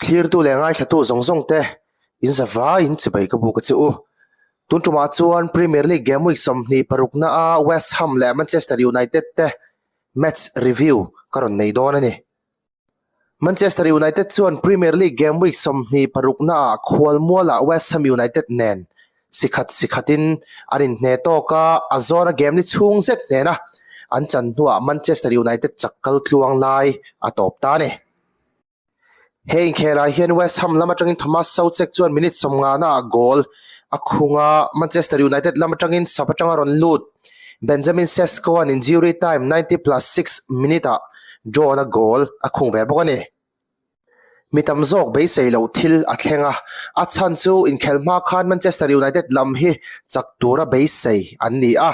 Thlirtu leh ngaithlatu zawng zawng te in za vaiin chibai ka buk a che u. Tun tumah chuan Premier League game week 26 na a West Ham leh Manchester United te match review ka rawn nei dawn a ni. Manchester United chuan Premier League game week 26 na ah khualmualah West Ham United nen sikhat sikhatin an inhne tawk a, a zawna game ni chhung zet hnena an chan hnuah Manchester United chak kal tluang lai a tawp ta a ni. He inkhelah hian West Ham lam atangin Thomas Soucek chuan minute 50 ah goal a khung a, Manchester United lam atangin sub atanga rawn lut Benjamin Sesko an injury time 90 plus 6 minute ah draw-na goal a khung ve bawk a ni. Mi tam zawk beisei loh thil a thleng a, a chhan chu inkhelh hma khan Manchester United lam hi chak tura beisei an ni a.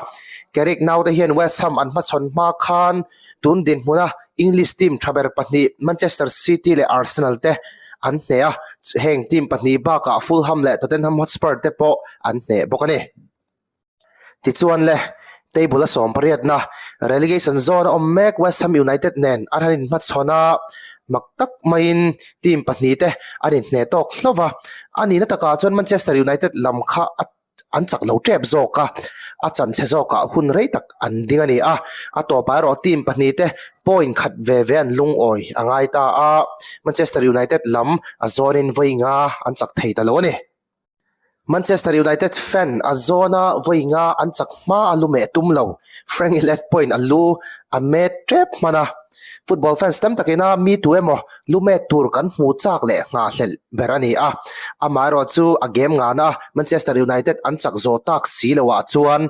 Carrick naute hian West Ham an hmachhawn hma khan tun dinhmuna English team tha ber pahnih Manchester City leh Arsenal te an hneh a, heng team pahnih bakah Fulham leh Tottenham Hotspur te pawh an hneh bawk a ni. Tichuan le, table a sawm pariatna relegation zone a awm mek West Ham United nen an han inhmachhawn a, mak tak maiin team pahnih te an inhneh tawk hlauh va, a nihna takah chuan Manchester United lam kha a an chak lo tep zawk a, a chanchhe zawkah hun rei tak an ding a ni a, a tawpah erawh team pahnih te point khat ve ve an lungawi a ngai ta a, Manchester United lam a zawnin vawi nga an chak thei ta lo a ni. Manchester United fan a zawna vawi nga an chak hma a lu meh tum lo, Frank Ilett pawhin a lu a met tep hman a, football fans tam takina mi tu emaw lu met tur kan hmu chak leh nghahhlelh ber a ni a, amaherawh chu a game ngana Manchester United an chak zawh tak si loah chuan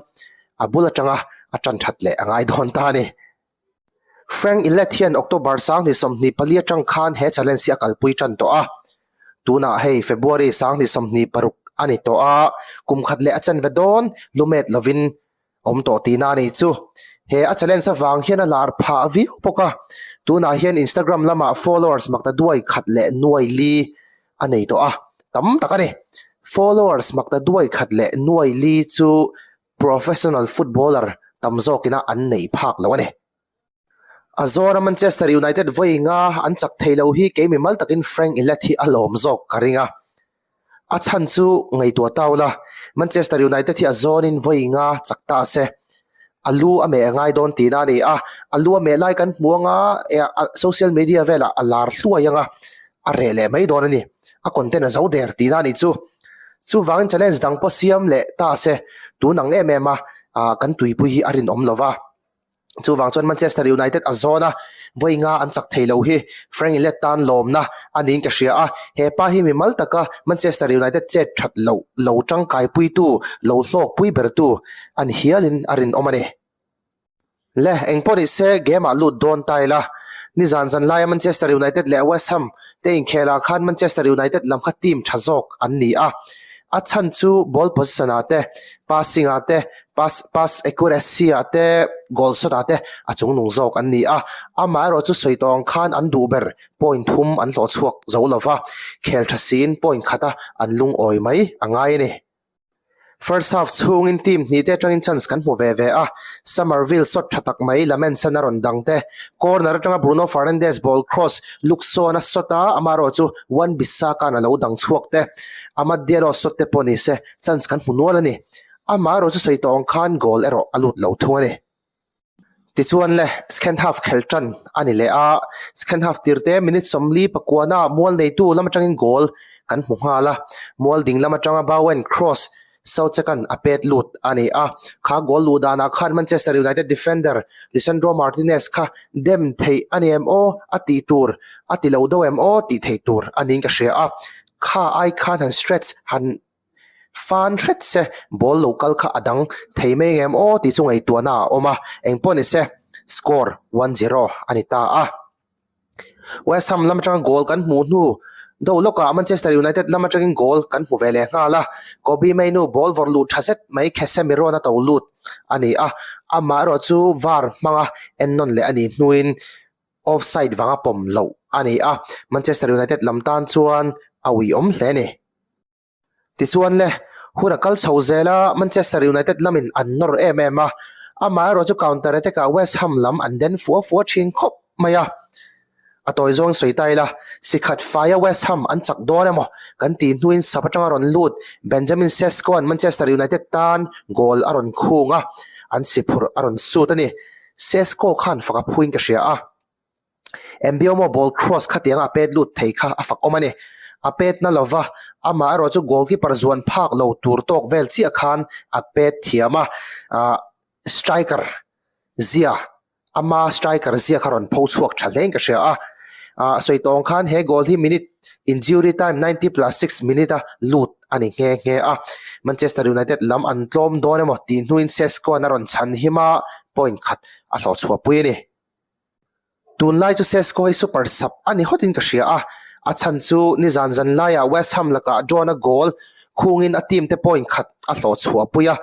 a bul atanga a tan that leh a ngai dawn ta a ni. Frank Ilett hian October 2024 atang khan he challenge hi a kalpui tan tawh a, tunah hei February 2026 a ni tawh a, kum khat leh a chanve dawn lu met lovin awm tawh tihna a ni chu. He a challenge avang hian a lar phah viau bawk a, tunah hian Instagram lamah followers makta duai khat leh nuai li a nei tawh a, tam tak a ni. Followers makta duai khat leh nuai li chu professional footballer tam zawkina an neih phak lo a ni. A zawna Manchester United vawi nga an chak thei lo hi kei mimal takin Frank Ilett hi a lawm zawk ka ring a. A chhan chu ngaihtuah tau la, Manchester United hi a zawnin vawi nga chak ta se. A lu a meh a ngai dawn tihna a ni a, a lu a meh lai kan hmu anga social media velah a lar hluai anga a reh leh mai dawn a ni. A content a zo der tihna a nih chu. Chuvangin challenge dang pawh siam leh ta se, tun ang em em a kan tuipui hi a rinawm lova. Chuvang chuan Manchester United a zawn a, vawi nga an chak thei lo hi Frank Ilett tan lawmna a niin ka hria a, he pa hi mimal taka Manchester United chet that loh lo tangkaipuitu, lo hlawkpui bertu a ni hialin a rinawm a ni. Le, engpawh ni se game ah lut dawn ta ila, nizan zan laia Manchester United leh West Ham te inkhelah khan Manchester United lam kha team tha zawk an ni a, a chhan chu ball position ah te, passing ah te, Pass pass accuracy ah te goal shot ah te a chungnung zawk an ni a, amaherawh chu sawi tawh ang khan an duh ber point thum an hlawh chhuak zo lo va, khel tha siin point khata an lungawi mai a ngai a ni. First half chhungin team hnih te atangin chance kan hmu ve ve a, Summerville shot tha tak mai Lamensan a rawn dang te, corner atanga Bruno Fernandes ball cross Luke Shaw-a shot a, amaherawh chu Wan-Bissaka-a'n a lo dang chhuak te, Amad Diallo shot te pawh ni se chance kan hmu nual a ni. Amaherawh chu sawi tawh ang khan goal erawh a lut lo thung a ni. Tichuan le, second half khelh tan a ni leh a, second half tirte minute 40 pakuana mual neitu lam atangin goal kan hmu nghal a, mual ding lam atanga Bowen cross Soucek-a'n a pet lut a ni a, kha goal luh danah khan Manchester United defender Lisandro Martinez kha dem theih a ni em aw a tih tur a ti lo deuh em aw tih theih tur a niin ka hria a, kha ai khan han stretch han Fan hret se, ball lo kal kha a dang thei mai ngem aw tih chu ngaihtuahna a awm a, engpawh ni se score 1-0 a ni ta a. West Ham lam atanga goal kan hmuh hnu deuh lawkah Manchester United lam atangin goal kan hmu ve leh nghal a, Kobbie Mainoo ball vawrh luh tha zet mai Casemiro-a to lut a ni a, amaherawh chu var hmanga ennawn leh a nih hnuin offside vanga pawm loh a ni a, Manchester United lam tan chuan a uiawm hle a ni. Tichuan le, hun a kal chho zel a, Manchester United lamin an nawr em em a, amaherawh chu counter attack ah West Ham lam an den fua fua thin khawp mai a. A tawi zawng sawi ta ila, si khat faia West Ham an chak dawn emaw kan tih hnuin sap atanga rawn lut Benjamin Sesko-a'n Manchester United tan goal a rawn khung a, an si phurh a rawn sut a ni. Sesko khan fak a phuin ka hria a. Mbeumo ball cross khatianga a pet lut thei kha a fak awm a ni. A pet na lova, amah erawh chu goalkeeper zuan phak lo tur tawk vel chiah khan a pet thiam a, striker zia Ama striker zia kha rawn pho chhuak tha hlein ka hria a. A sawi tawng khan he goal hi minute injury time 90 plus 6 minute a lut a ni nghe nghe a. Manchester United lam an tlawm dawn emaw tih hnuin Sesko-a'n a rawn chhan him a, point khat a hlawh chhuah pui a ni. Tunlai chu Sesko hi super sub a ni hawtin ka hria a, a chhan chu nizan zan laiah West Ham lakah drawn-a goal khungin a team te point khat a hlawh chhuah pui a.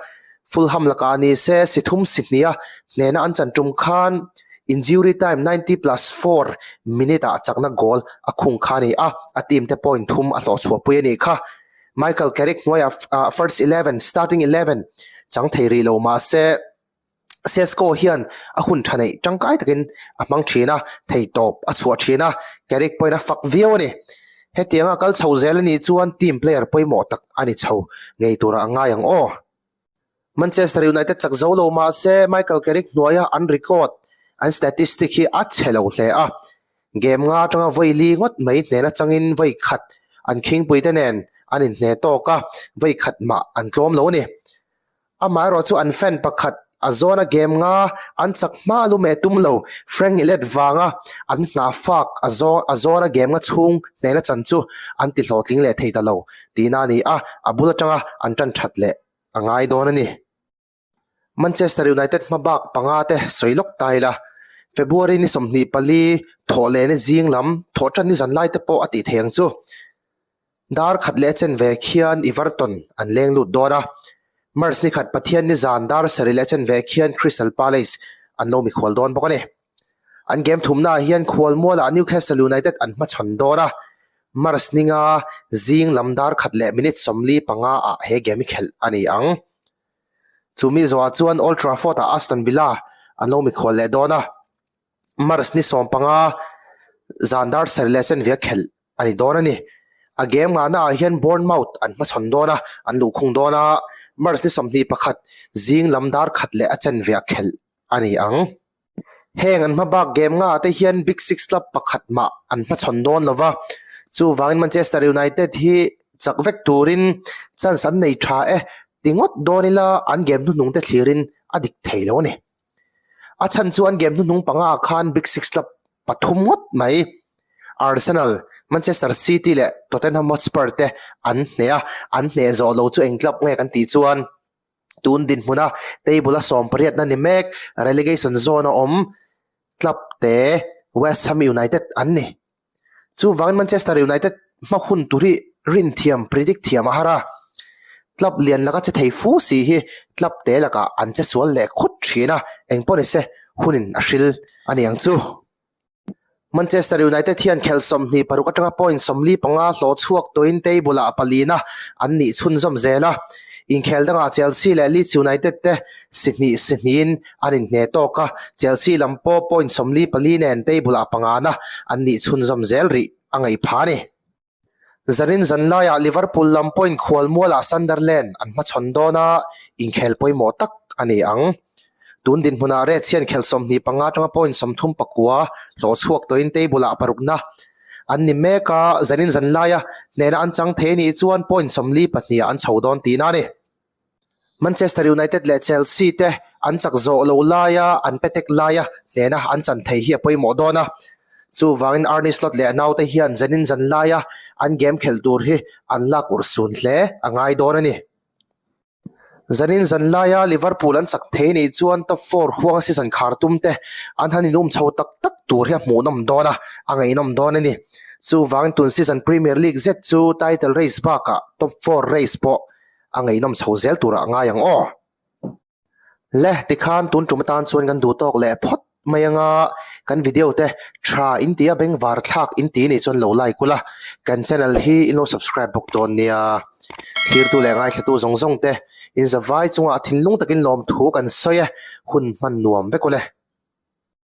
Fulham lakah ni se si thum si hnih a hnena an chan tum khan injury time 90 plus 4 minute ah chakna goal a khung kha a ni a, a team te point thum a hlawh chhuah pui a nih kha. Michael Carrick hnuaiah first 11, starting 11, chang thei rih lo mah se Sesko hian a hun tha neih tangkai takin a hmang thin a, theitawp a chhuah thin a, Carrick pawhin a fak viau a ni. Hetianga kal chho zel a nih chuan team player pawimawh tak a ni chho ngei turah a ngai ang aw. Manchester United chak zo lo mah se Michael Carrick hnuaia an record, an statistic hi a chhe lo hle a. Game nga atanga vawi li ngawt mai hnen atangin vawi khat an khingpuite nen an inhne tawk a, vawi khat mah an tlawm lo a ni. Amaherawh chu an fan pakhat a zawna game nga an chak hma lum eh tum lo Frank Ilett vanga an hna fak a zawna game nga chhung hnena chan chu an ti hlawhtling leh thei ta lo tihna a ni a, a bul atanga an tan that leh a ngai dawn a ni. Manchester United hma bak panga te sawi lawk ta ila, February ni 24 thawh lehna zing lam thawh tan ni zan lai te pawh a tih thei ang chu. Dar khat leh chen ve khian Everton an leng lut dawn a, March ni khat Pathian ni zan dar sarih leh chen ve khian Crystal Palace an lo mikhual dawn bawk a ni. An game thumnaah hian khualmualah Newcastle United an hmachhawn dawn a, March ni nga zing lam dar khat leh minute 45 ah he game hi khelh a ni ang. Chumi zawhah chuan Old Trafford-ah Aston Villa an lo mikhual leh dawn a, March ni 15 zan dar sarih leh chen ve khelh a ni dawn a ni. A game ngahna ah hian Bournemouth an hmachhawn dawn a, an luhkhung dawn a, March ni 21 zing lam dar khat leh a chanve a khelh a ni ang. Heng an hmabak game ngah te hian Big Six club pakhat mah an hmachhawn dawn lo va, chuvangin Manchester United hi chak vek turin chance an nei tha e ti ngawt dawn ila an game hnuhnung te thlirin a dik thei lo a ni. A chhan chu an game hnuhnung panga ah khan Big Six club pathum ngawt mai Arsenal, Manchester City leh Tottenham Hotspur te an hneh a, an hneh zawh lo chu eng club nge kan tih chuan tun dinhmuna table a sawmpariatna ni mek relegation zone a awm club te West Ham United an ni. Chuvangin Manchester United hma hun tur hi rin thiam, predict thiam a har a. Club lian laka che thei fu si hi club te lakah an che sual leh khut thin a, eng pawh ni se hunin a hril a ni ang chu. Manchester United hian khelh 26 atanga point 45 hlawh chhuak tawhin table ah palina an nih chhunzawm zel a. Inkhel dangah Chelsea leh Leeds United te Si hnih si hnihin an inhne tawk a, Chelsea lam pawh point 44 nen table ah pangana an nih chhunzawm zel rih a ngaih phah a ni. Zanin zan laiah Liverpool lam point khual mualah Sunderland an hmachhawn dawn a, inkhel pawimawh tak a ni ang. Tun dinhmunah Reds hian khel 25 atanga point 39 hlawh chhuak tawhin table ah parukna an ni mek a, zanin zan laia hnehna an chang thei anih chuan point 42 ah an chho dawn tihna a ni. Manchester United leh Chelsea te an chak zawh lo laia an petek laia hnehna an chan thei hi a pawimawh dawn a. Chuvangin Arne Slot leh a naute hian zanin zan laia an game khelh tur hi an lak urh sun hle a ngai dawn a ni. Zanin zan laia Liverpool an chak thei nih chuan top four huanga season khar tum te an han inum chho tak tak tur hi a hmuhnawm dawn a, a ngaihnawm dawn a ni. Chuvangin tun season Premier League zet chu title race bakah top four race pawh a ngaihnawm chho zel turah a ngai ang aw. Le, tikhan tun tum atan chuan kan duh tawk leh phawt mai anga kan video te tha in tia bengvar thlak in ti nih chuan lo like ula, kan channel hi in lo subscribe bawk dawn nia. Thlirtu leh ngaithlatu zawng zawng te in zavai chungah thinlung takin lawmthu kan sawi e, hun hman nuam vek ule.